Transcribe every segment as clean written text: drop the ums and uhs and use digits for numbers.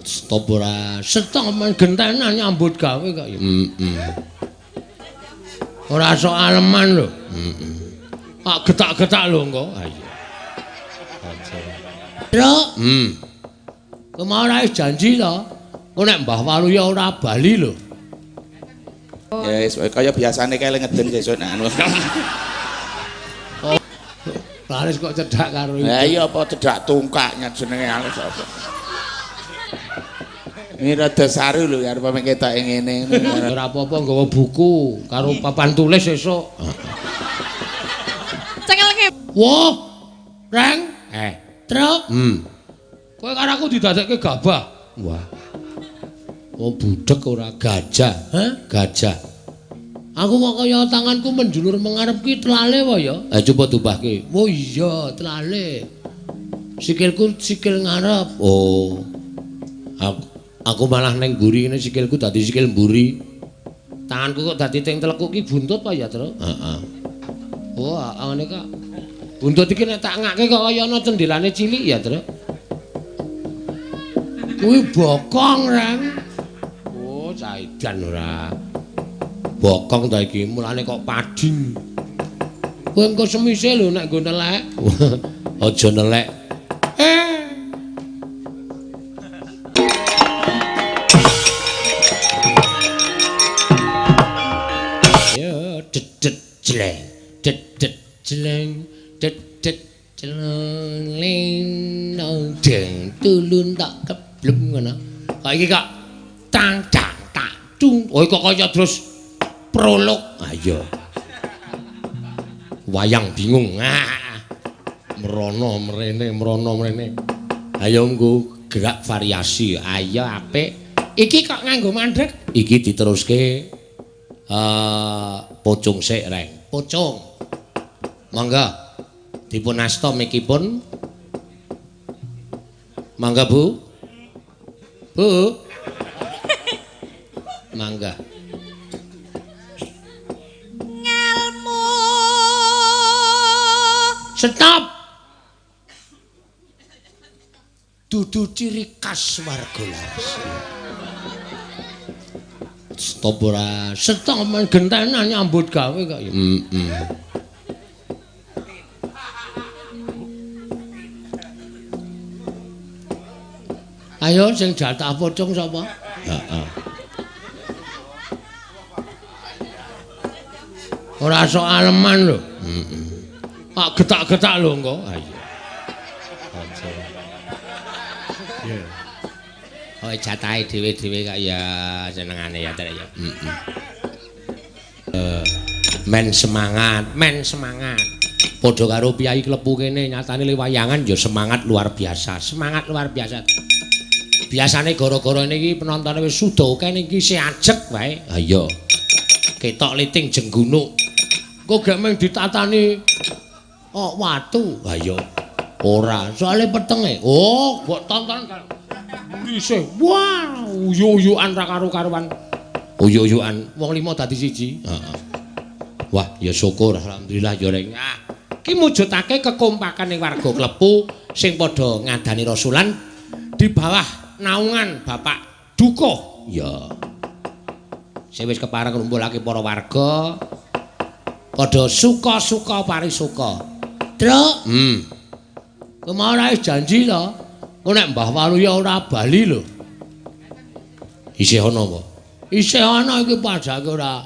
Stop ora. Stop men gentenan nyambut gawe kok. Heeh. Ora sok aleman lho. Heeh. Tak getak-getak lho engko. Ha iya. Aja. Truk. Kowe mau ora wis janji to? Engko nek Mbah Waluya ora bali lho. Ya wis kaya biasane kae ngeden sesuk nek anu. Oh. Laris kok cedhak karo iki. Lah iya apa cedhak tungkaknya jenenge alis apa. Ini rada saru lho arep ketoke ngene. Ora apa-apa nggawa buku karo papan tulis sesuk. Cengelke. Wah. Reng. Truk. Kowe karo aku didadekke gabah. Wah. Oh budhek ora gajah, hah? Gajah. Aku kok kaya tanganku menjulur mengarep ki tlale wae ya. Coba dubahke. Oh iya, tlale. Sikilku sikil ngarep. Oh. Aku malah ning mburi ngene sikilku dadi sikil mburi. Tanganku kok dadi teng telekuk ki buntut apa ya, Truk? Heeh. Wah, ngene kok. Buntut iki nek tak ngake kok kaya ana cendelane cilik ya, Truk. Kuwi bokong, Reng. Oh, caidan ora. Bokong ta iki, mulane kok pading. Kowe engko semise lho nek nggo nelek. Aja nelek. Ya, dedet jleng, dedet jleng, dedet jleng leng deng tulun tak keblem ngono. Kok iki kok tang tang tak dung. Oh kok kaya terus prolog. Ah iya. Wayang bingung. Ah. Mrono mrene, mrono mrene. Ayo nggo gerak variasi. Ayo apik. Iki kok nganggo mandhek? Iki diteruske pocung sik, Reng. Pocung. Monggo dipun asta mikipun. Mangga, Bu. Bu. Mangga. Ngelmu. Stop. Dudu ciri khas warga Laras. Stop ora. Stop men gentenan nyambut gawe kok. Heeh. Ayo sing jatah pocong sapa? Heeh. Ora sok aleman lho. Heeh. Tak getak-getak lho engko. Ha iya. Aja. Iya. Oh jatahe dhewe-dhewe kok ya senengane ya Trek ya. Heeh. Men semangat, men semangat. Padha karo piyai klepu kene nyatane le wayangan ya semangat luar biasa, semangat luar biasa. Biasane gara-gara niki penontone wis suda akeh niki isih ajeg wae. Ha iya. Ketok liting jenggunuk. Engko gek mung ditatani kok watu. Ha iya. Ora, soale petenge. Oh, mbok tonton isih. Wah, uyuk-uyukan ra karo-karuan. Uyuk-uyukan wong lima dadi siji. Heeh. Wah, ya syukur alhamdulillah ya Reng. Ah, iki mujudake kekompakane warga Klepu sing padha ngadani rasulan di bawah naungan Bapak Dukuh. Ya. Sing wis kepareng ngrumpulake para warga padha suka-suka parisuka. Truk. Kowe mau ora wis janji to? Engko nek Mbah Waluya ora bali lho. Isih ana apa? Isih ana iki pajake ora.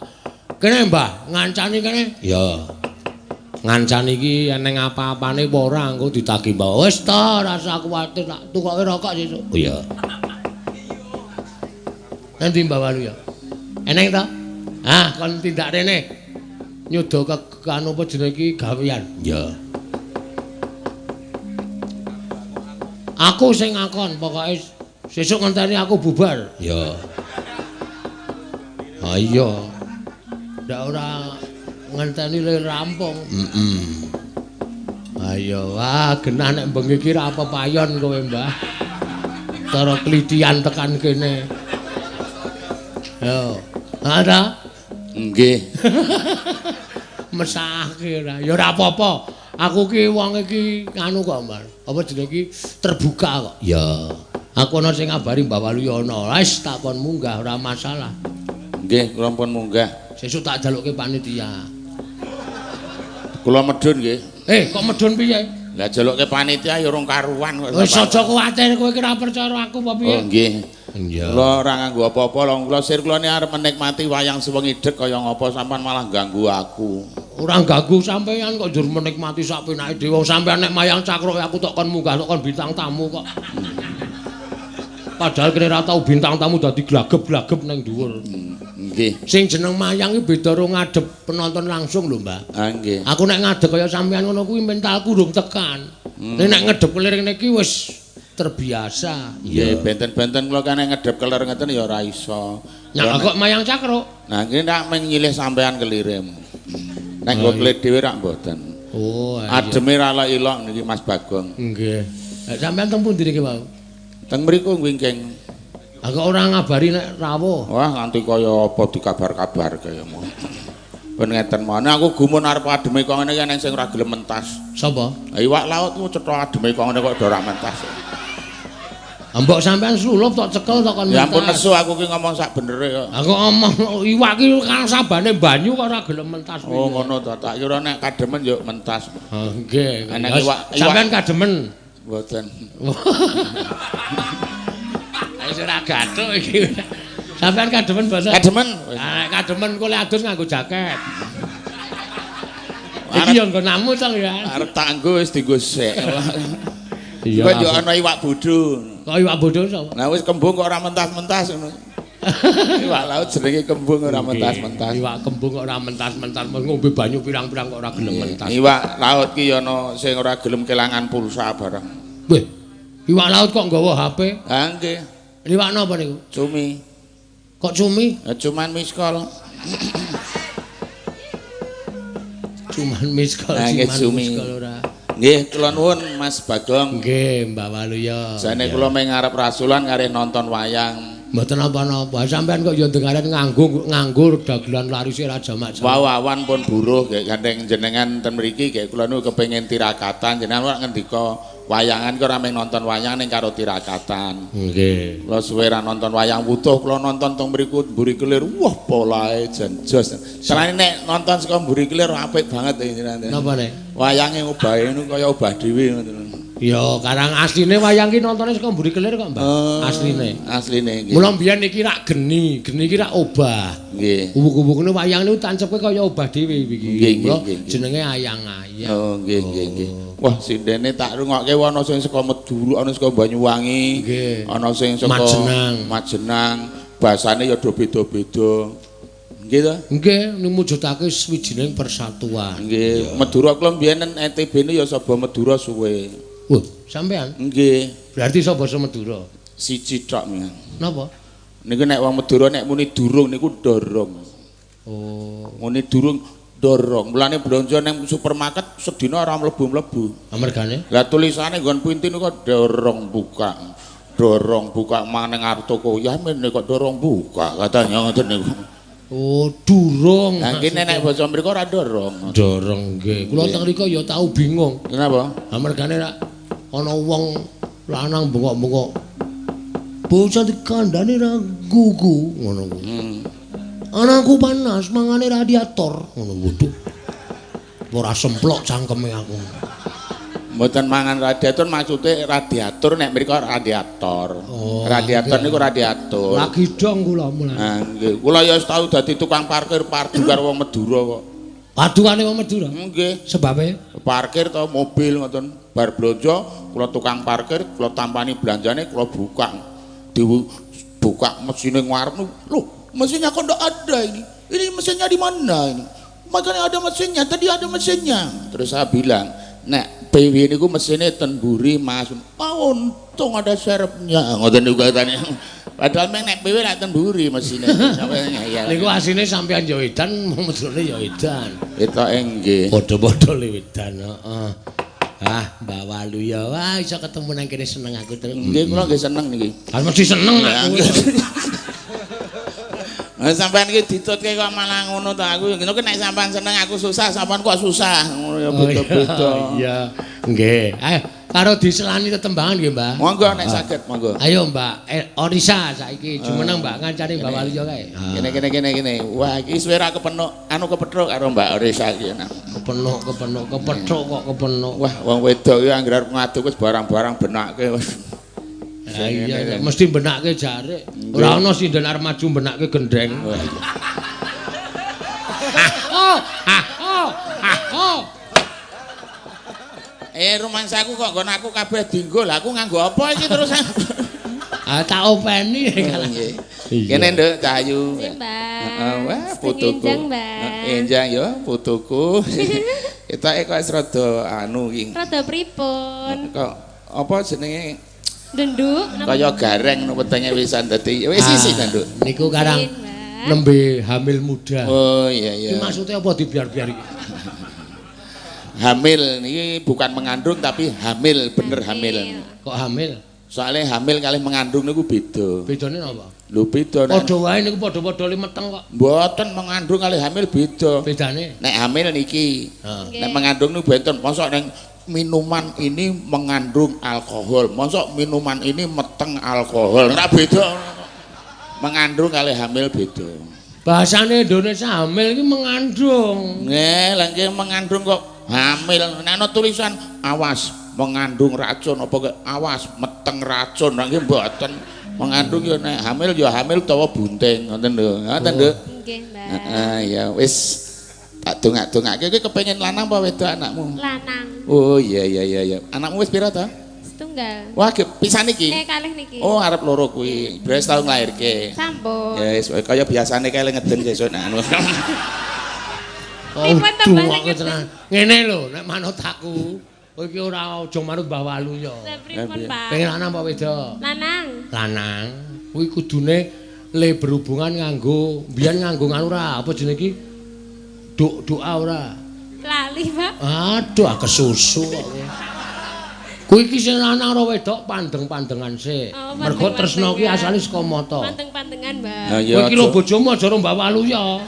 Kene Mbah, ngancani kene. Ya. Ngancani iki eneng apa-apane apa ora engko ditagih Mbah. Wis ta, ora usah kuwatir tak tukoke rokok sesuk. Oh iya. Nanti Mbah Waluya. Eneng ta? Ah, kon tindak rene. Nyuda ke anu apa jenenge iki gawean. Ya. Aku sing ngakon, pokoke sesuk ngenteni aku bubar. Ya. Ha iya. Ndak ora ngenteni le rampung. Heeh. Ayo, wah genah nek bengi iki ra pepayon kowe, Mbah. Cara klitian tekan kene. Yo. Ha ta? Nggih. Mesake ora. Ya ora apa-apa. Aku ki wong iki anu kok, Mbah. Apa jenenge iki terbuka kok. Ya. Aku ana sing ngabari Mbah Waluyo ana. Wis takon munggah ora masalah. Nggih, kula pun munggah. Sesuk tak jalukke panitia. Kula medhun nggih. Kok medhun piye? Lah jalukke panitia ya urung karuan kok. Wis aja kuwatir kowe iki ora percaya aku apa piye? Oh nggih. Iya. Kula ora nganggo apa-apa lho, kula sir kula ni arep menikmati wayang sewengi dek kaya ngapa sampean malah ganggu aku. Ora ganggu sampean kok njur menikmati sak penake dhewe. Wong sampean nek mayang cakruk aku tok kon munggah tok kon bintang tamu kok. Padahal kene ora tau bintang tamu dadi glagep-glagep ning dhuwur. Nggih. Sing jeneng mayang iki beda karo ngadep penonton langsung lho, Mbah. Ah nggih. Aku nek ngadeg kaya sampean ngono kuwi mentalku urung tekan. Nek nek ngedep kelir ngene iki wis terbiasa. Nggih, benten-benten kula kan ngedep kelir ngeten ya ora iso. Nah, kok mayang cakruk? Nah, nggih nek nyilih sampean kelire. Nek nggo kelir dhewe rak mboten. Oh, iya. Ademe ra ilok niki Mas Bagong. Nggih. Lah sampean teng pundi niki wau? Teng mriku wingking. Aku ora ngabari nek rawuh. Wah, nganti kaya apa dikabar-kabar kaya ngono. Ben ngeten mawon aku gumun arep ademe kok ngene iki ana sing ora gelem mentas. Sapa? Iwak laut ku cetha ademe kok ngene kok ora mentas. Mbok sampean slulup tok cekel tok kon mentas. Ya ampun nesu aku ki ngomong sak benere kok. Aku ngomong iwak ki kan sabane banyu kok ora gelem mentas. Oh ngono to, tak kira nek kademen yo mentas. Ha nggih. Iwak sampean kademen. Mboten. Wis ora gathuk iki. Sampean kademen mboten? Kademen. Ah kademen kok lek adus nganggo jaket. Iki yo nggonamu to ya. Arep tak nggo wis dienggo sik. Iya. Kok yo ana iwak bodho. Kok iwak bodho sapa? Lah wis kembung kok ora mentas-mentas ngono. Iwak laut jenenge kembung ora mentas-mentas. Iwak kembung kok ora mentas-mentas, ngombe banyu pirang-pirang kok ora gelem mentas. Iwak laut ki yo ana sing ora gelem kelangan pulsa bareng. Weh. Iwak laut kok nggawa HP? Ha nggih. Iwak napa niku? Cumi. Kok cumi? Ya cuman miskol. Cuman miskol, cuman miskol ora. Nggih, kula nuwun Mas Bagong. Nggih, Mbah Waluyo. Jane kula mung ngarep rasulan kareh nonton wayang. Mboten napa-napa. Sampeyan kok ya dengaren nganggur dagelan larise ra jamak-jamak. Wawan pun buruh gek gandeng jenengan ten mriki gek kula niku kepengin tirakatan. Jenengan ora ngendika wayangan ki ora mung nonton wayang ning karo tirakatan. Nggih. Kula suwe ra nonton wayang wutuh, kula nonton teng mriku mburi kelir. Wah, polahe jan jos. Senane nek nonton saka mburi kelir apik banget jenengan. Napa nek? Wayange obahe niku kaya obah dhewe ngoten. Ya, karang asline wayang ki nontone saka mburi kelir kok, Mbah. Asline. Asline nggih. Mula mbiyen iki rak geni, geni iki rak obah. Nggih. Uwuk-uwukne wayang niku tancepe kaya obah dhewe iki. Mula jenenge ayang-ayang. Oh, nggih nggih nggih. Wah, sindene tak rungokke ana sing saka Madura, ana saka Banyuwangi, ana sing saka Majenang. Majenang. Basane ya do beda-beda. Nggih to? Nggih, mujudake swijining persatuan. Nggih, Madura kula mbiyen ETB ne ya saba Madura suwe. Wah, sampean? Nggih. Berarti iso basa Madura? Siji tok men. Napa? Niku nek wong Madura nek muni durung niku dorong. Oh. Muni durung dorong. Mulane blonjo ning supermarket sedina ora mlebu-mlebu. Amergane? Lah tulisane nggon pintu niku dorong buka. Dorong buka maneng arep toko. Ya mene kok dorong buka katanya ngoten niku. Oh, durung. Lah kene nek basa mriku ora dorong. Dorong nggih. Kula teng mriku ya tau bingung. Kenapa? Amergane rak ana wong lanang bengok-bengok. Bocah dikandani ra gugu ngono kuwi. Anakku panas mangane radiator ngono waduh. Ora semplok cangkeme aku. Mboten mangan radiator maksude radiator nek mriku radiator. Oh, radiator niku radiator. Lagi dong kula mulane. Ha nggih. Kula ya wis tau dadi tukang parkir pardu karo wong Madura kok. Padukane wong Madura? Nggih. Sebabe? Parkir to mobil ngoten. Bar blonjo kula tukang parkir, kula tampani belanjane kula buka. Dibuka mesine ngarep. Loh, mesinnya kok ndak ada ini. Ini mesinnya di mana ini? Makanya ada mesinnya, tadi ada mesinnya. Terus saya bilang, nek PW niku mesinnya ten mburi Mas. Ah, untung ada serepnya. Ngoten niku katane. Padahal meng nek PW nek ten mburi mesine. Sampeyan ngeyel. Niku asline sampeyan ya edan, Madurane ya edan. Ketoke nggih. Padha-padha edan, heeh. Ah, Mbah Waluyo, wah iso ketemu nang kene seneng aku terus. Nggih, kula nggih seneng niki. Ah mesti seneng aku. Lah sampean iki ditutke kok malah ngono to aku. Ngono nek sampean seneng aku susah, sampean kok susah. Ngono ya beda-beda. Iya. Nggih. Ayo Karo diselani tetembangan nggih, Mbah. Monggo nek saged, monggo. Ayo Mbak Orisa saiki jumeneng Mbak ngancani Mbak Waluyo kae. Kene kene kene kene. Wah, iki suwe ra kepenuk, anu kepethuk karo Mbak Orisa iki. Kepenuk, kepenuk, kepethuk kok kepenuk. Wah, wong wedok iki anggere arep ngaduk wis barang-barang benake wis. Lah iya, mesti benake jarik. Ora ana sinden arep maju benake gendeng. Oh, ah, oh, ah, oh. Rumangsaku kok nggon aku kabeh dinggo. Lah aku nganggo apa iki terus? Ah, tak openi. Nggih. Kene Nduk Cahayu. Heeh, wah putuku. Enjang ya putuku. Ketoke kok wis rada anu iki. Rada pripun? Kok apa jenenge? Nduk. Kaya gareng no wetenge wisan dadi. Wis isi ta, Nduk. Niku karang nembe hamil muda. Oh iya iya. Iki maksude apa dibiar-biar iki? Hamil niki bukan mengandung tapi hamil, bener hamil. Kok hamil? Soalnya hamil kalih mengandung niku beda. Bedane napa? Lho beda. Padha wae niku padha-padha li meteng kok. Mboten, mengandung kalih hamil beda. Bedane? Nek hamil niki. Nek mengandung niku benten, mosok ning minuman ini mengandung alkohol, mosok minuman ini meteng alkohol. Ora beda. Mengandung kalih hamil beda. Bahasane Indonesia hamil iki mengandung. Nggih, lha nggih mengandung kok hamil. Nek ana tulisan awas mengandung racun apa kok awas meteng racun, lha nggih mboten. Mengandung ya nek hamil ya hamil utawa bunting, ngoten lho. Ngoten, Nduk. Nggih, Mbak. Heeh, ya wis tak dongak-dongake. Kowe kepengin lanang apa wedok anakmu? Lanang. Oh iya iya iya iya. Anakmu wis pira ta? Setunggal. Wah, pisan iki. Kalih niki. Oh, arep loro kuwi. Wis tau nglairke. Sampun. Ya wis kaya biasane kae ngeden sesuk nek anu. Oh, ngene lho, nek manut aku, kowe iki ora aja manut Mbah Waluyo. Lah pripun, Pak? Pengen lanang apa wedok? Lanang. Lanang. Kuwi kudune le berhubungan nganggo, mbiyen nganggo nganu ora, apa jenenge iki? Doa ora. Lali, Pak. Aduh, kesusu kok kowe. Kuwi iki sing lanang ora wedok pandeng-pandengan sik. Mergo tresna ki asale saka mata. Pandeng-pandengan, Mbak. Kowe iki lho bojomu aja karo Mbah Waluyo.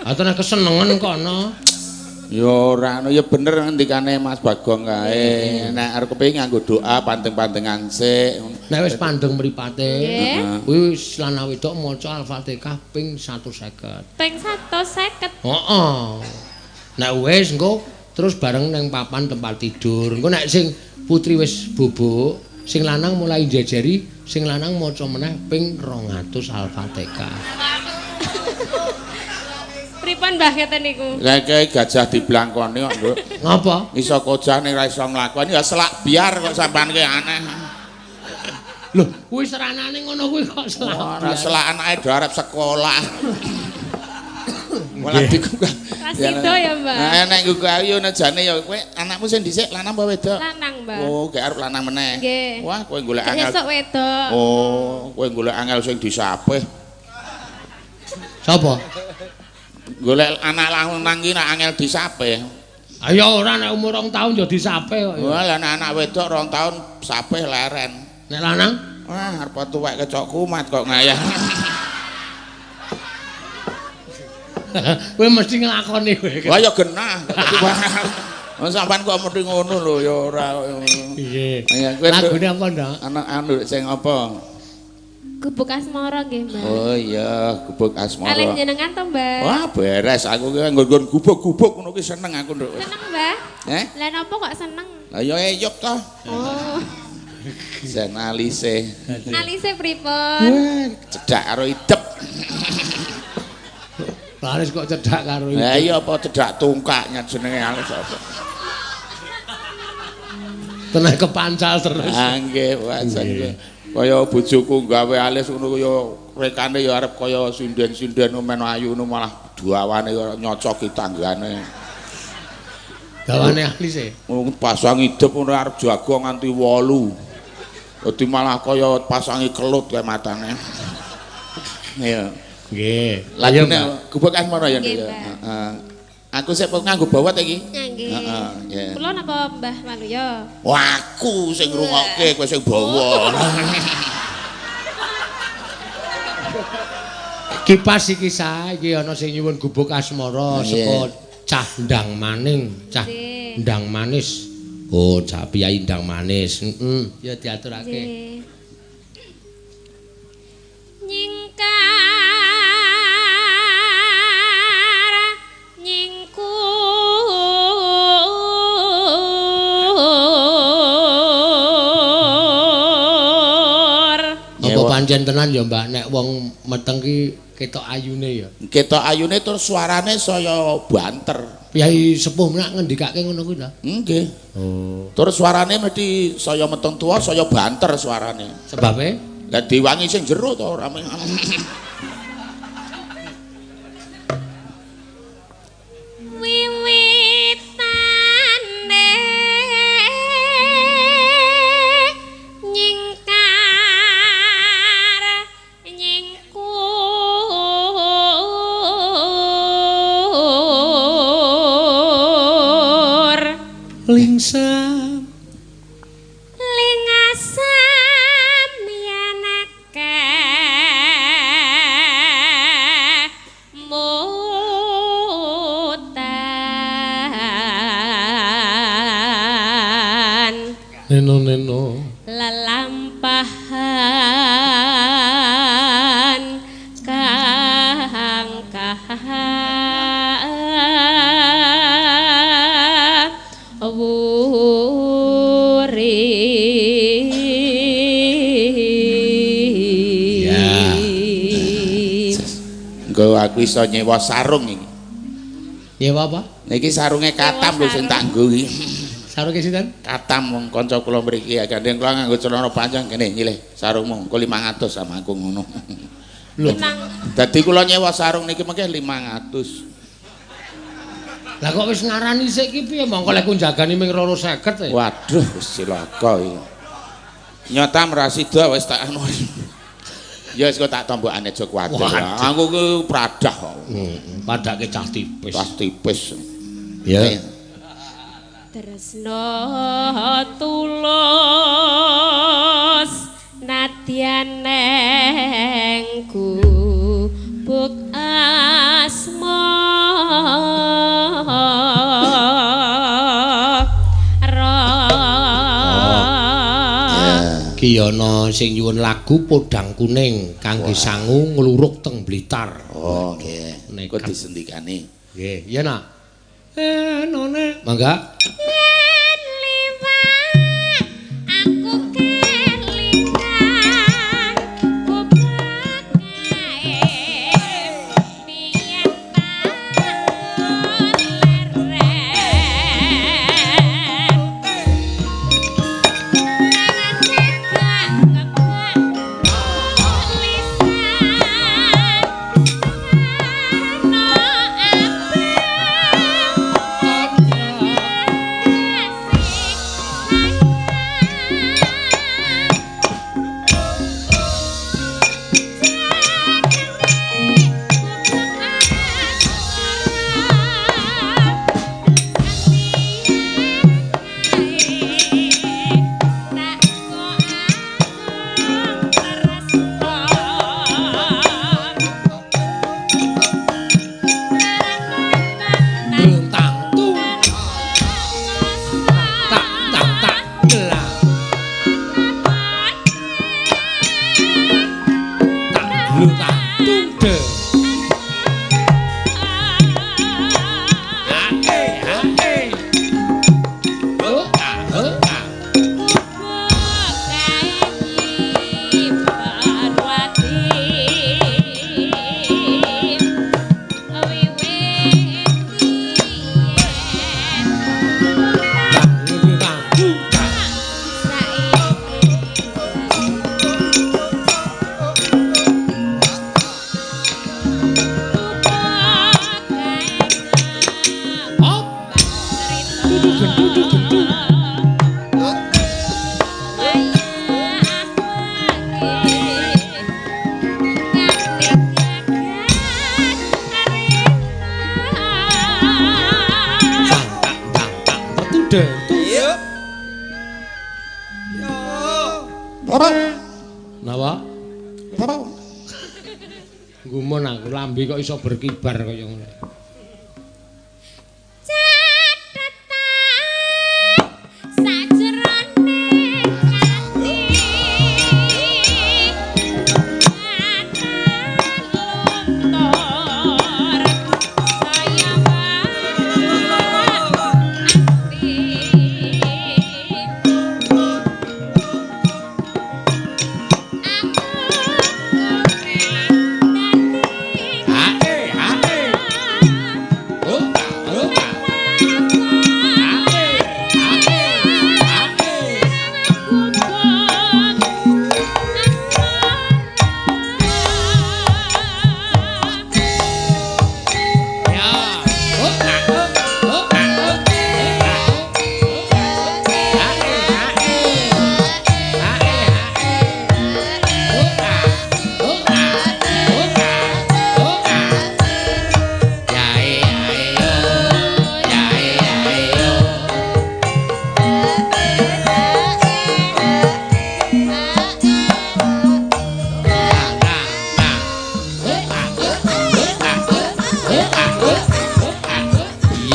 Ha tenan kesenengan kono. Ya ora ana ya bener ngendikane Mas Bagong kae. Nek arep kepengin nganggo doa pandeng-pandengan sik. Nek wis pandeng mripate, kuwi wis lanang wedok maca Al-Fatihah ping 150. Ping 150. Heeh. Nek wis engko terus bareng nang papan tempat tidur. Engko nek sing putri wis bubuk, sing lanang mulai njejeri, sing lanang maca meneh ping 200 Al-Fatihah. Pripun Mbah ngeten niku? Lah kae gajah diblangkoni kok, Nduk. Ngapa? Iso kojah ning ra iso nglakoni ya selak biar kok sampean ki aneh. Lho, kuwi seranane ngono kuwi kok selak. Ora selak anake do arep sekolah. Malah digugah. Rasido ya, Mbak. Nah, nek gugah yo jane ya kowe anakmu sing dhisik lanang apa wedok? Lanang, Mbak. Oh, gek arep lanang meneh. Wah, kowe golek angel. Besok wedok. Oh, kowe golek angel sing disapih. Sapa? Golek anak lanang ki nek angel disapih. Ayo ora nek umur 2 tahun ya disapih kok. Wah, lah nek anak wedok 2 tahun sapih leren. Nek lanang? Wah, arep tuwek kecok kumat kok ngayah. Kowe mesti nglakoni kowe. Wah ya genah. Wong sampean kok mesti ngono lho ya ora. Piye? Lagune apa, Nduk? Anak anu sing apa? Gubuk Asmara nggih, Mbak. Oh iya, Gubuk Asmara. Kalih jenengan to, Mbak? Wah, beres aku ki nggon-nggon gubuk-gubuk ngono ki seneng aku, Nduk. Seneng, Mbak? Eh? Lah napa kok seneng? Lah ya eyop to. Oh. Jan alise. Alise pripun? Cedhak karo idep. Alis kok cedhak karo idep. Lah iya apa cedhak tungkaknya jenenge alis apa? Teneh kepancal terus. Ah nggih, wajan. Kaya bojoku gawe alis ngono kaya rekane ya arep kaya sinden-sinden men ayu ngono malah dawane ya nyocoki tanggane. Dawane alise. Pasang idep ngono arep jago nganti 8. Dadi malah kaya pasangi kelut kae matane. Iya. Nggih. Lagune Gubuk Asmara ya, Nduk ya. Heeh. Aku sik nganggo bawat iki. Nggih. Heeh, Kula napa Mbah Waluyo? Wah, aku sing ngrungokke, kowe sing bawa. Kipas iki sa, iki ana sing nyuwun Gubuk Asmara saka Cah Ndang Maning, Cah Ndang Manis. Oh, cah Piyai Ndang Manis. Heeh, ya diaturake. Nyingkar nyingkur. Apa pancen tenan ya, Mbak, nek wong meteng ki ketok ayune ya. Ketok ayune terus suarane saya banter. Piyai sepuh menak ngendikake ngono kuwi ta? Nggih. Oh. Terus suarane mesti saya meteng tuwa, saya banter suarane. Sebabe? Lah diwangi sing jero to ora. Wiwitane nyingkar nyingkur lingsam lingasam yanake mutan neno neno lelampahan kang wuri. Ya. Engko aku iso nyewa sarung iki. Nyewa apa? Niki sarunge katam lho sing tak nggo iki. Sarunge sinten? Katam wong kanca kula mriki gandeng kula nganggo celana panjang kene nyilih sarungmu engko 500 sama aku ngono. Lho. Dadi kula nyewa sarung niki mengke 500. Lah kok wis ngarani sik iki piye mongko lek kunjagani ming 250 e. Waduh wis cilaka iki. Nyata mrasida wis tak anu. Ya wis kok tak tombokane aja kuwatir. Aku ku pradah kok. Heeh, padake cah tipis. Cah tipis. Ya. Tresno tulus nadyan neng gubuk asmara. Ki ana sing nyuwun lagu Podang Kuning kangge sangu ngluruk teng Blitar. Oh nggih. Niku disendikane. Nggih, iya nak. None. Mangga. Yen liwat aku kelingan gubuk kae biyen tak leren. Cegak ngebak tulisan warna Tang tung tak tak tak gelang. Tak glutang tung de. Ae ae. Oh ah oh ah. Tak glutang tung tak. Hop. Dudu gendu gendu. Tang tak tang tak tertude. Napa? Gumun aku lambe kok iso berkibar kaya ngono. Catatan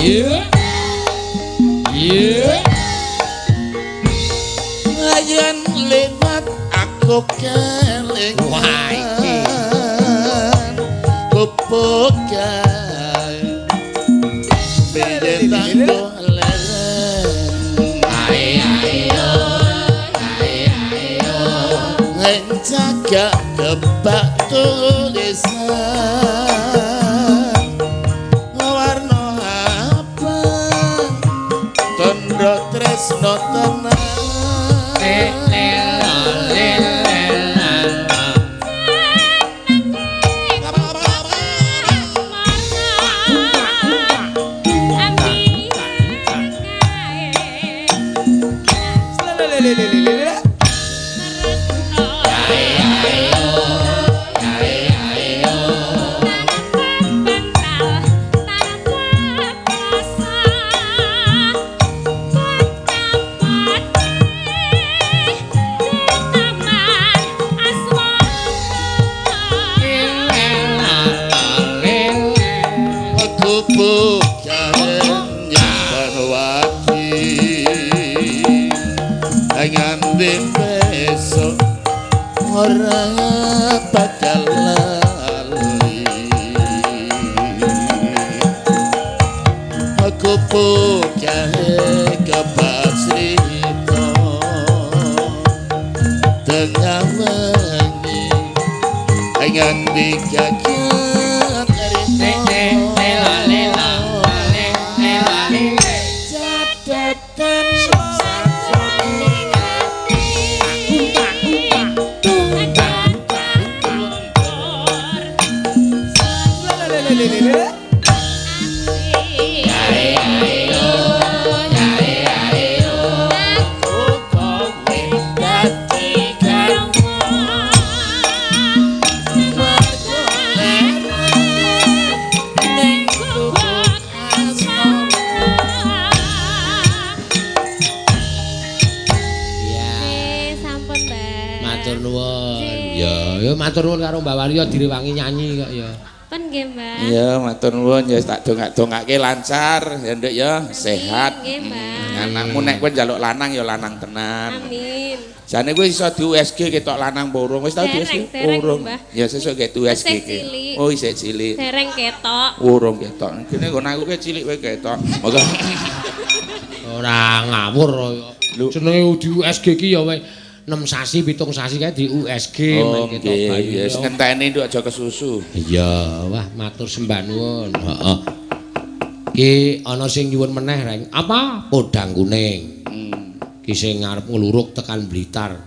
Iya. Iya. Yen lewat aku kelingan. Wah, iki. Gubuk kae. Piye tanggo leren. Ae ae yo. Ae ae yo. Ing cagak kebak tulisan warna abang tandha tresno tenan. Gubuk kae nyimpen wati nganti besok ora bakal lali. Gubuk kae kebak cerita tengah wengi nganti kaget Matur nuwun karo Mbak Wario direwangi nyanyi kok ya. Pun nggih, Mbak. Iya, matur nuwun ya tak dongak-dongake lancar ya Nduk ya, sehat. Nggih, Mbak. Anakmu nek kowe njaluk lanang ya lanang tenan. Amin. Jane kowe iso di USG ketok lanang apa urung? Wis tau di USG? Urung. Ya sesuk gek di USG ki. Oh, isih cilik. Dereng ketok. Urung ketok. Kene nggon aku ki cilik kowe ketok. Monggo. Ora ngawur jenenge di USG ki ya wis 6 sasi, 7 sasi kae di USG. Oh, nggih, ya wis ngenteni nduk aja kesusu. Iya, wah matur sembah nuwun. Heeh. Ki ana sing nyuwun meneh, Reng. Apa? Podang kuning. Ki sing arep ngluruk tekan Blitar.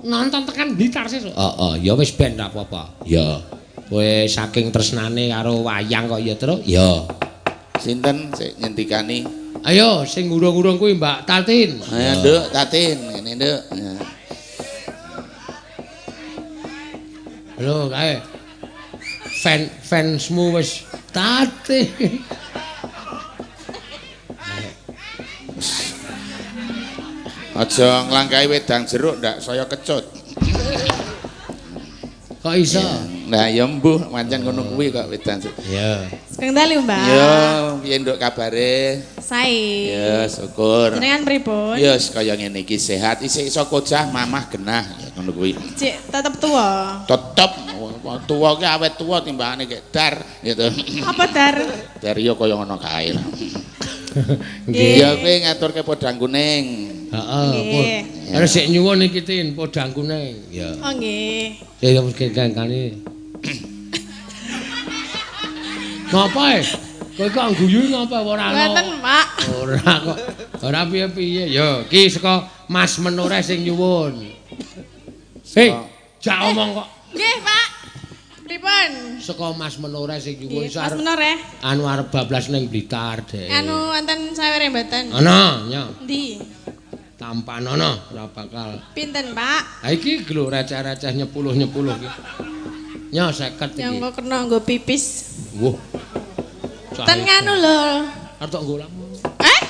Nonton tekan Blitar sesuk. Heeh, ya wis ben ra apa-apa. Ya. Kowe saking tresnane karo wayang kok ya, Truk? Ya. Sinten sik nyendikani? Ayo sing ngurung-ngurung kuwi Mbak Tatin. Ayo Nduk, Tatin, ngene Nduk. Lho kae. Fansmu wis Tatin. Aja nglangkahi wedang jeruk ndak saya kecut. Kok iso? Nah ya mbuh pancen ngono kuwi kok wedang jeruk. Iya. Sugeng dalu, Mbak. Ya, piye Nduk kabare? Sae. Ya, syukur. Jenengan pripun? Ya, kaya ngene iki sehat, isih iso kocah mamah genah ya ngono kuwi. Cik tetep tuwa. Tetep tuwa ki awet tuwa timbangane kek dar gitu. Apa dar? Dar ya kaya ngono kae lah. Nggih. Ya kowe ngaturke podang kuning. Heeh. Terus sik nyuwun iki Tin, podang kuning. Ya. Oh nggih. Ya wis kangkane. Ngapa e? Kowe kok guyu ngapa ora ana? Mboten, Pak. Ora kok. Ora piye-piye. Ya, iki saka Mas Menore sing nyuwun. Hei, jak omong kok. Nggih, Pak. Pripun? Saka Mas Menore sing nyuwun iso arep. Mas Menore. Anu arep bablas ning Blitar, Dek. Anu wonten sawere mboten? Ana, nya. Endi? Tampan ana, ora bakal. Pinten, Pak? Ha iki lho receh-receh nyepuluh-nyepuluh iki. Nya 50 iki. Ya engko kena nggo pipis. Wah. Ten nganu lho. Arep tok nggo lamu. Eh?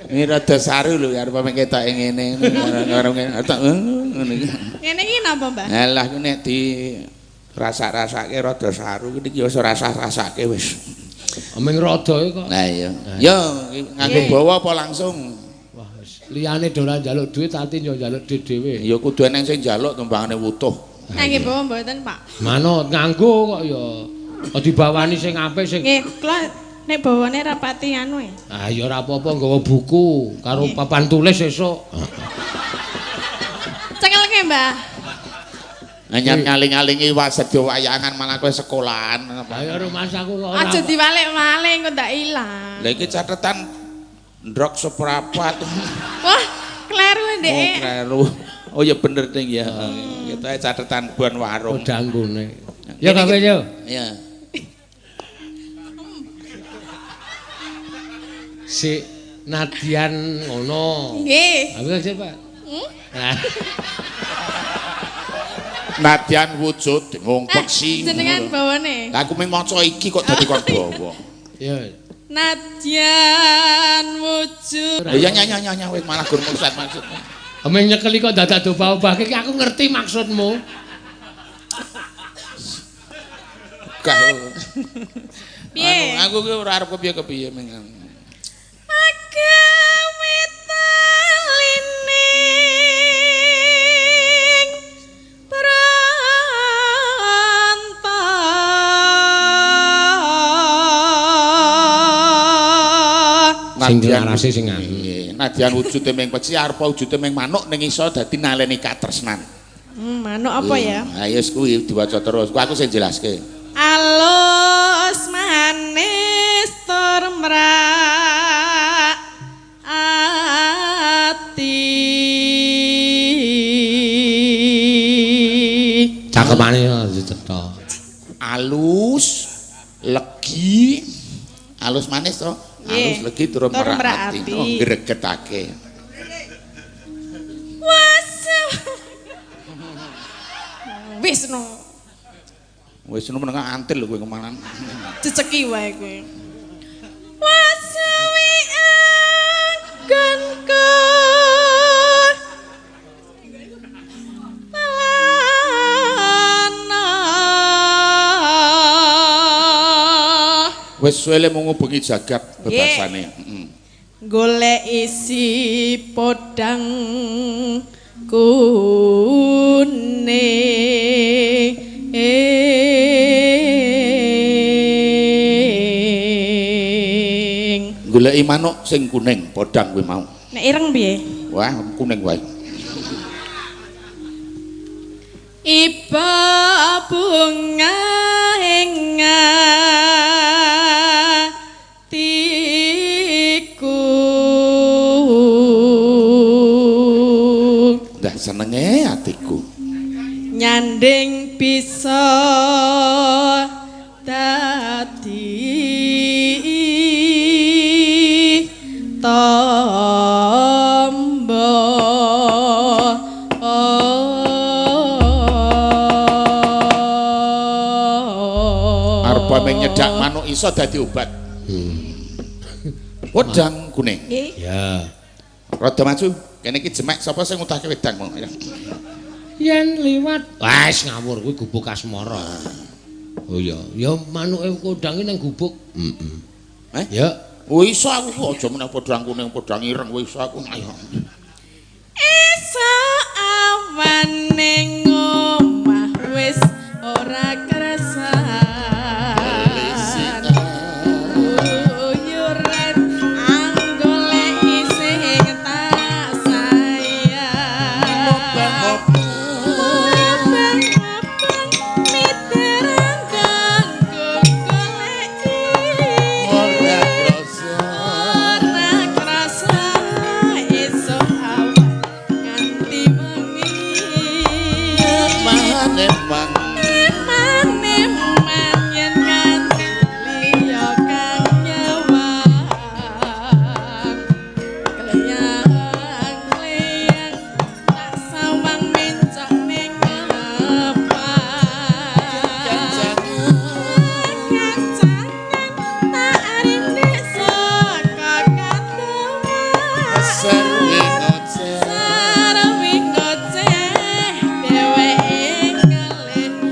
Ini rada saru lho arep ketoke ngene. Ora ngene. Tok ngono iki. Ngene iki napa, Mbah? Alah ku nek di rasa-rasake rada saru iki ya wis rasah-rasake wis. Ming rada kok. Lah iya. Yo nganggo bawa apa langsung? Wah wis liyane do ora njaluk duit ati yo njaluk duit dhewe. Ya kudu eneng sing njaluk timbangane wutuh. Ngangge bawa mboten, Pak? Manut nganggo kok ya. Kok dibawani sing apik sing. Nggih, kula nek bawane rapati anu ya. Ah ya ora apa-apa nggawa buku karo papan tulis esuk. Cekelke, Mbah. Anyar ngaling-alingi wasedya wayangan malah kowe sekolahan. Lah ya rumangsaku kok ora. Aja diwalik-walik engko ndak ilang. Lah iki catetan ndrok seprapat. Wah, kleru ndek. Oh, kleru. Oh ya bener ding ya. Kita catetan bon warung. Udanggune. Ya kabeh yo. Iya. Si Nadian ngono. Nggih. Aku sih, Pak. Hmm? Nadian wujud wong peksi. Jenengan bawane. Lah aku mung maca iki kok dadi kon bawa. Iya. Nadyan wujud. Ya nyanya wis malah gur maksud maksudnya. Ameng nyekeli kok dadak dobah-obah iki aku ngerti maksudmu. Gak. Piye? Aku ki ora arep kepiye-kepiye meng. Agawe talining pranta. Sing larase sing anu. Nadyan wujude ming peci arepa wujude ming manuk ning iso dadi naleni katresnan. Manuk apa ya? Ha ya wis kuwi diwaca terus. Ku aku sing jelaske. Alus manis tur mrak ati. Cakepane cetha. Alus legi, alus manis to. Alus legi tur merak ati. Oh, gregetake. Wis no. Wis no meneng antil lho kowe kemanan. Ceceki wae kowe. Wasuwi anggonku. Wis suwele mung ngubengi jagat bebasane. Heeh. Golek isi podang kuning. Goleki manuk sing kuning, podang kuwi mau. Nek ireng piye? Wah, kuning wae. Iba bunga ing atiku. Dah senenge atiku. Nyanding bisa dadi tombo. Arep meng nyedak manuk iso dadi obat. Wedang kuning. Ya. Rada maju. Kene iki jemek sapa sing ngutahke wedang mau. Yen liwat wis ngawur kuwi gubuk asmara. Oh iya, ya manuke kondange ning gubuk. Heeh. Eh? Ya. Oh iso aku kok aja meneh podang kuning, podang ireng wis iso aku. Ayo. Iso awan ning omah wis ora kerasa. Sarwi ngoceh dheweke ngelih.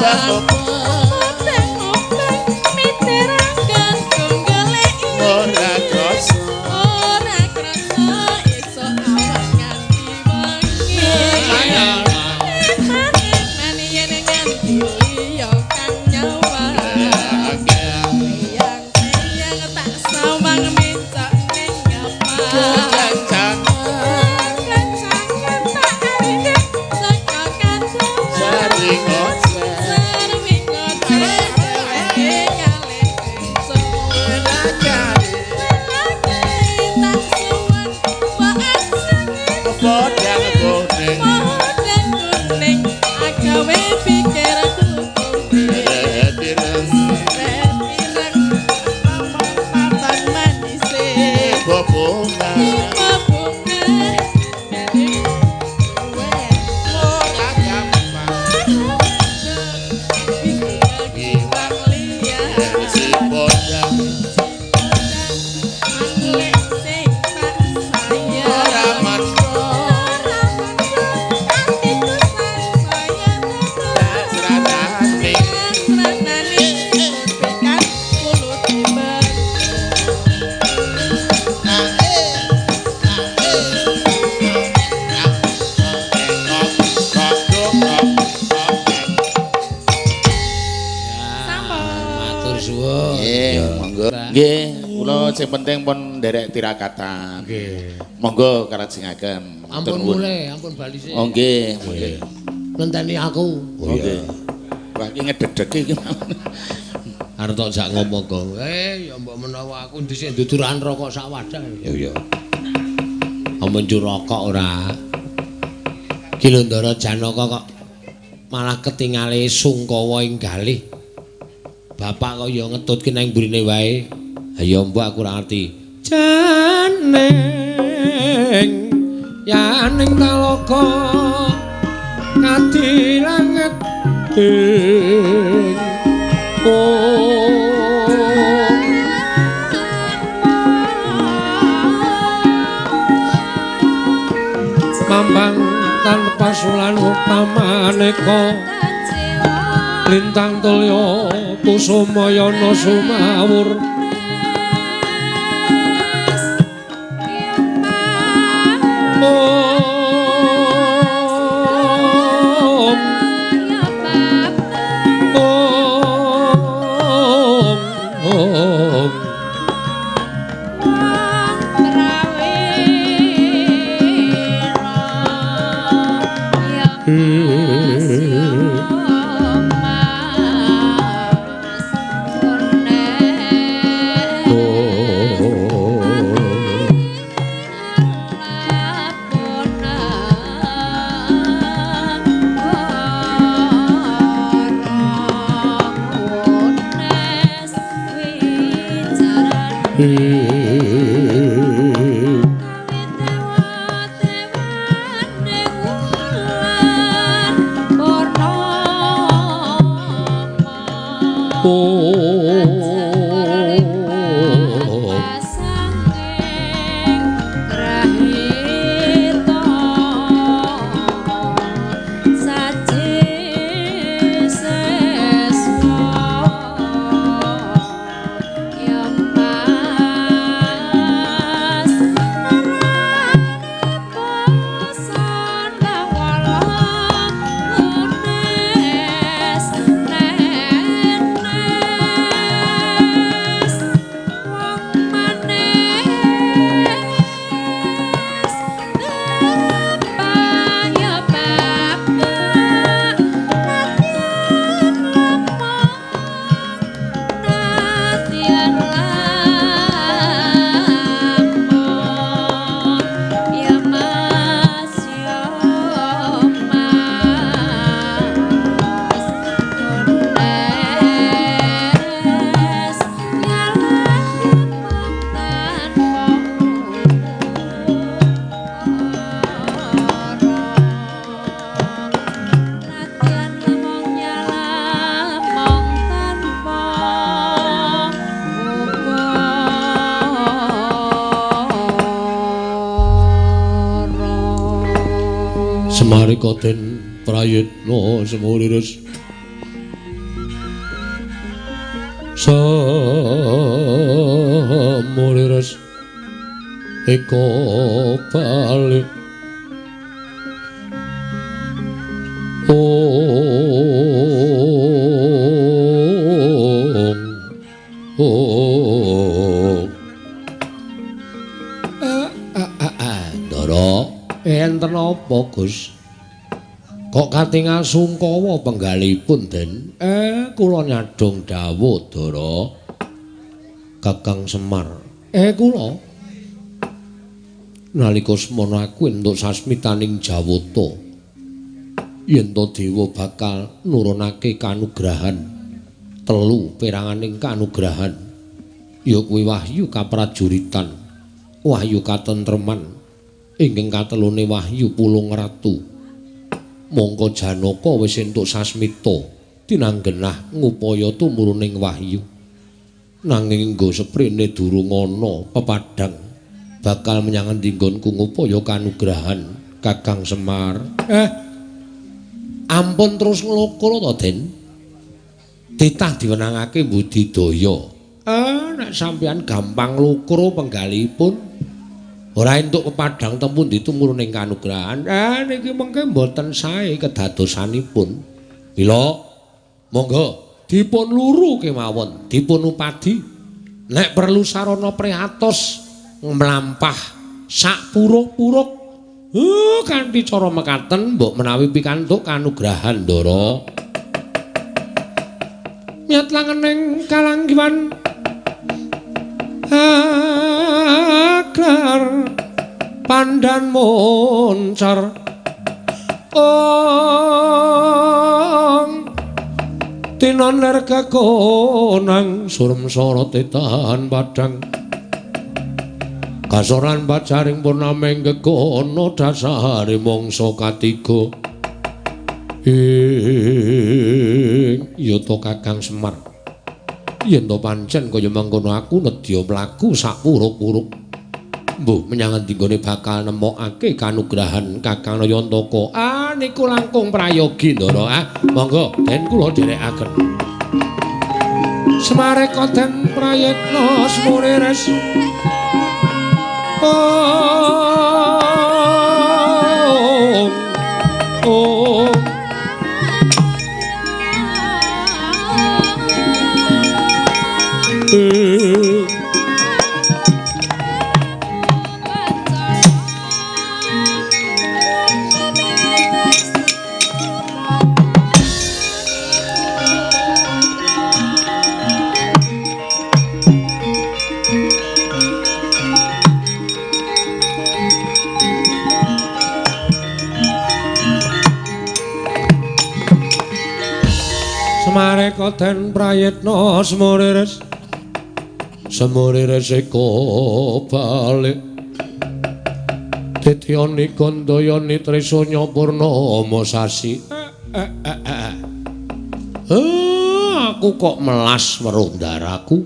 Mubeng-mubeng miterangkan gonggoleki Ora krasa. Ora krasa esuk awan nganti wengi. Eman-eman yen nganti liya kang nyawang. Teyang-teyang tak sawang mencok ning ngapa. Kencangan tak arek saka kaca. Sering ngoceh. Sering ngoceh dheweke kalih ingsun. Tak suwun mbok aja Podang kuning. Podang kuning agawe pikirku kuning. Tireng. Ireng ngomong papan manise. Bobongan. Bunga dadi kowe Ora gampang. Giwang liya. Si podang. Manglek sing tak sayang. Ora mantra. Ora mantra atiku sansaya Sranane. Sranane tekan mulut ber. Sampun. Matur suwun. Nggih, monggo. Nggih, kula sing penting pun nderek tirakatan. Nggih. Monggo kalajengaken. Ampun mulai, ampun bali sik. Oh nggih, nggih. Ngenteni aku. Oh nggih. Wah iki ngededeke iki. Arep tok jak ngomong kok. Ya mbok menawa aku dhisik duduran rokok sak wadah. Ya ya. Ampun njur rokok ora. Ki lho Ndara Janaka kok malah ketingale sungkawa ing galih. Bapak kok ya ngetutke nang mburine wae. Ha ya mbok aku ora ngerti. Janing yaning talaga ngadi langet ing mambang tanpa sulan upamaneka lintang tulya kusumayana sumawur. Om Om Om Semarika den prayitna semuriris Samulires eko balik ong ong Ndara enten apa Gus? Kok katingal sungkawa penggalipun Den? Kula nyadong dawuh Ndara Kakang Semar. Kula nalika semono aku entuk sasmitaning Jawata yen to dewa bakal nurunake kanugrahan telu peranganing kanugrahan ya kuwi wahyu kaprajuritan, wahyu katentreman, ingkang katelune wahyu pulung ratu. Mongko Janaka wis entuk sasmita tinanggenah ngupaya tumuruning wahyu, nanging nggo seprene durung ana pepadhang bakal menyang endi nggonku ngupaya kanugrahan Kakang Semar. Ampun terus nglokro to Den, titah diwenangake budidaya. Nek sampeyan gampang lukro penggalipun ora entuk pepadhang teng pundi tumuruning kanugrahan. Niki mengke mboten sae kedadosanipun. Mila monggo dipun luru kemawon, dipun upadi. Nek perlu sarana prihatos mlampah sak puruk-puruk. Kanthi cara mekaten mbok menawi pikantuk kanugrahan Ndara. Nyat langening kalanggiwan aglar pandan moncar ong tinon ler kekonang surem sorote tahan padang kasoran pacaring purnaming gegono dasare mangsa katiga. Ing yata Kakang Semar, yen to pancen kaya mangkono aku nedya mlaku sak puruk-puruk mbuh menyang endi nggone bakal nemokake kanugrahan Kakang Nayantaka. Niku langkung prayogi Ndara. Monggo den kula dherekaken. Semareka den prayitna semurires ong ong Semareka den prayitna semurires semurires eko balik Tityani Gandayani Trisanya Purnama sasi. Aku kok melas weruh ndaraku.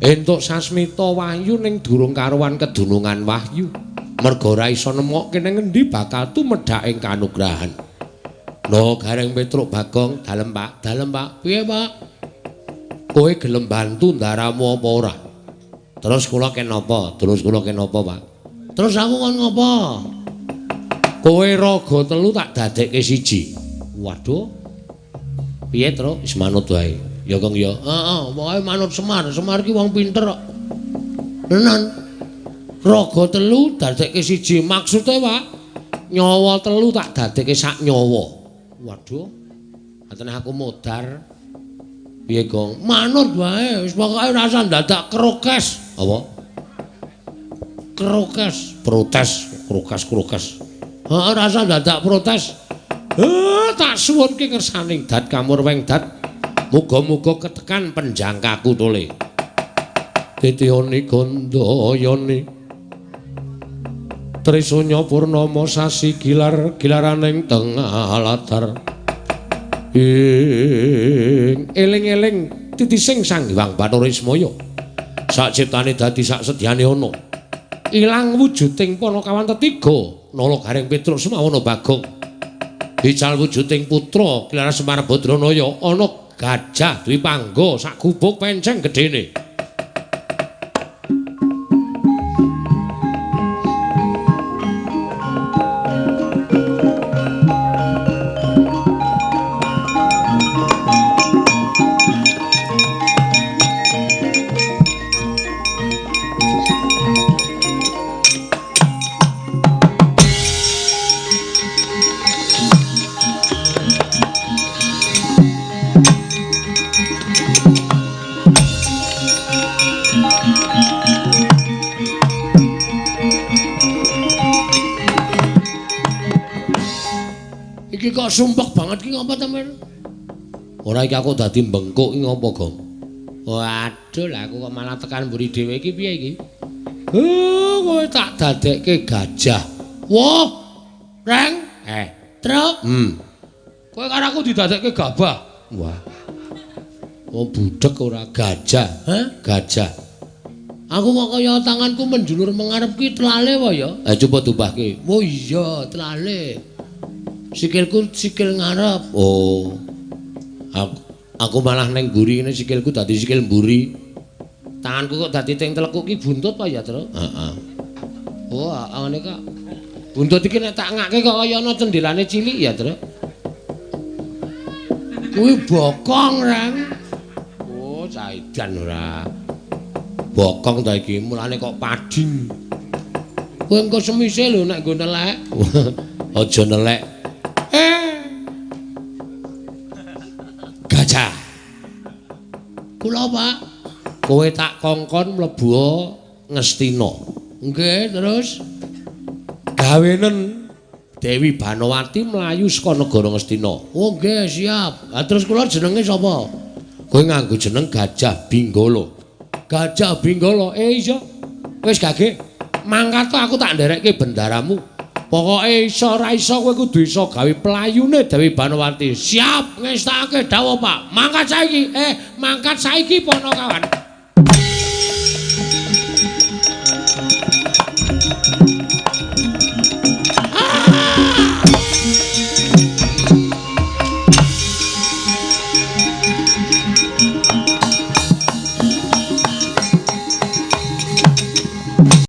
Entuk sasmita wahyu ning durung karuan kedunungan wahyu. Merga ora iso nemokke ning endi bakal tumedhak ing kanugrahan. No Gareng Petruk Bagong, dalem Pak, dalem Pak. Piye Pak? Kowe gelem bantu ndaramu apa ora? Terus kula ken napa? Terus kula ken napa, Pak? Terus aku kon ngopo? Kowe raga telu tak dadekke siji. Waduh. Piye, Truk? Wis manut wae. Ya Kang ya. Heeh, pokoke manut Semar. Semar ki wong pinter kok. Tenan. Raga telu dadekke siji. Maksude, Pak, nyawa telu tak dadekke sak nyawa. Waduh. Atene aku modar. Piye, Gong? Manut wae. Wis pokoke rasa dadak krokes. Apa? Krokes, protes, krokes-krokes. Heeh, rasa dadak protes. Tak suwunke kersaning dat kamurweng dat. Muga-muga ketekan penjangkaku tole. Titiyani Gandayani Trisanya Purnama sasi gilar gilaraning tengah latar. Ing eling-eling titising Sang Hyang Bathara Ismaya. Sak ciptane dadi sak sedyane ana. Ilang wujuding Panakawan tetiga, Nala Gareng Petruk Semawana Bagong. Ical wujuding putra Kilara Semar Badranaya ana Gajah Dwipangga sak gubuk penceng gedene. Iki kok sumpek banget ki ngopo ta, Mir? Ora iki aku dadi bengkuk iki ngopo, Gong? Waduh, lah aku kok malah tekan mburi dhewe iki piye iki? Kowe tak dadekke gajah. Wah, Reng. Truk. Kowe karo aku didadekke gabah. Wah. Oh, budhek ora gajah, hah? Gajah. Aku kok kaya tanganku menjulur mengarep ki tlale wae ya. Coba dubahke. Oh iya, tlale. Sikilku sikil ngarep. Oh. Aku malah ning mburi ngene sikilku dadi sikil mburi. Tanganku kok dadi teng telekuk ki buntut apa ya, Truk? Heeh. Oh, ngene kok. Buntut iki nek tak ngake kok kaya ana cendelane cilik ya, Truk. Kuwi bokong, Reng. Oh, caidan ora. Bokong ta iki, mulane kok pading. Kowe engko semise lho nek nggo nelek. Aja nelek. Gajah. Kula, Pak. Kowe tak kongkon mlebu Ngastina. Nggih, terus gawenen Dewi Banowati mlayu saka negara Ngastina. Oh, nggih, siap. Lah terus kula jenenge sapa? Kowe nganggo jeneng Gajah Binggala. Gajah Binggala. Iya. Wis gage. Mangkat aku tak nderekke bendaramu. Pokoke iso ora iso kowe kudu iso gawe pelayune Dewi Banowati. Siap, ngestakake dawuh, Pak. Mangkat saiki. Mangkat saiki Panakawan.